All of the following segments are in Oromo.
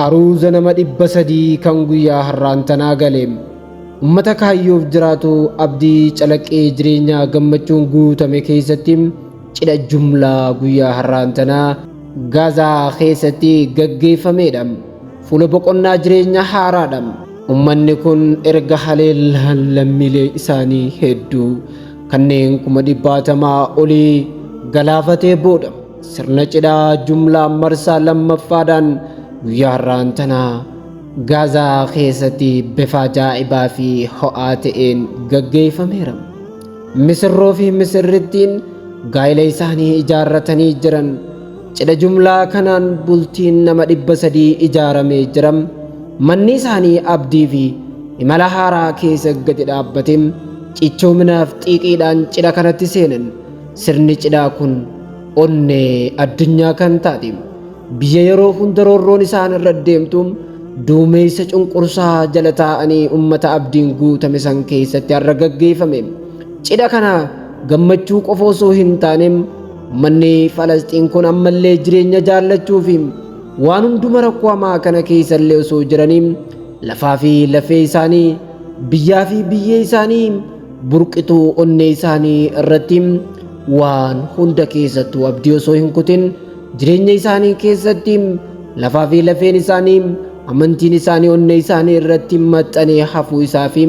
Aruuza nama 300 kan guyyaa har'aan tanaa gale. Ummata kaayyoof jiraatu abdii calaqqee jireenyaa gammachuun guutame keessatti cidha jumlaa guyyaa har'aan tanaa Gaazaa keessatti gaggeeffameedha. Fuula boqonnaa jireenya haaraadha. Ummanni kun erga haleellaan lammiilee isaanii hedduu kanneen 80,000 olii galaafatee booda sirna cidhaa jumlaa marsaa lammaffaadhaan guyyaa har'aan tanaa Gaazaa keessatti bifa ajaa'ibaa fi ho'aa ta'een gaggeeffameera. Misirroo fi misirrittiin gaa'ela isaanii ijaarratanii jiran. Cidha jumlaa kanaan bultiin nama 300 ijaaramee jira. Manni isaanii abdii fi imala haaraa keessa gadi dhaabbate cichoominaaf xiiqiidhaan cidha kanatti seenan. Sirni cidhaa kun onnee addunyaa kan taate biyya yeroo hunda roorroon isaan irra deemtu duumeessa cunqursaa jala taa'anii ummata abdiin guutame san keessatti har'a gaggeeffame. Cidha kana gammachuu qofa osoo hin taane ummanni Falasxiin kun ammallee jireenya jaallachuu fi waan hunduma rakkoo hamaa kana keessallee osoo jiranii lafaa fi lafee isaanii biyyaa fi biyyee isaanii burqituu onnee isaanii irratti waan hunda keessattuu abdii osoo hin kutin jireenya isaanii keessatti lafaa fi lafeen isaanii amantiin isaanii onnee isaanii irratti maxxanee hafuu isaa fi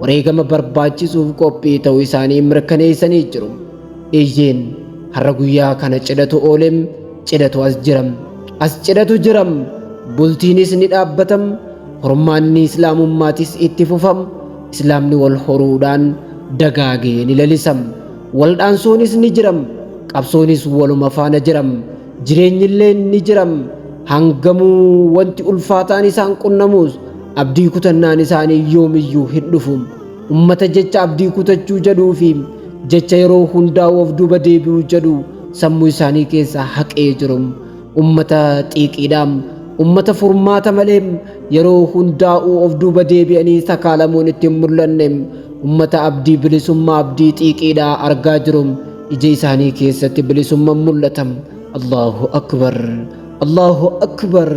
wareegama barbaachisuuf qophii ta'uu isaanii mirkaneessanii jiru. Eeyyeen har'a guyyaa kana cidhatu oolem, cidhatu as jiram, as cidhatu jiram, bultiinis ni dhaabbatam, hormaanni islaamummaatis itti fufam, islaamni wal horuudhaan dagaagee ni lalisam, waldhaansoonis ni jiram, qabsoonis waluma faana jiram, jireenyillee ni jiram, hangamuu wanti ulfaataan isaan qunnamuus abdii kutannaan isaanii yoomiyyuu hin dhufu. Ummata jecha abdii kutachuu jedhuu fi jecha yeroo hundaa of duuba deebi'uu jedhu sammuu isaanii keessaa haqee jiru. Ummata xiiqiidha. Ummata furmaata malee yeroo hundaa'uu of duuba deebi'anii sakaalamuun itti hin mul'anne. Ummata abdii bilisummaa abdii xiiqiidha argaa jiru. Ija isaanii keessatti bilisummaan mul'ata. Allahu Akbar. Allahu Akbar.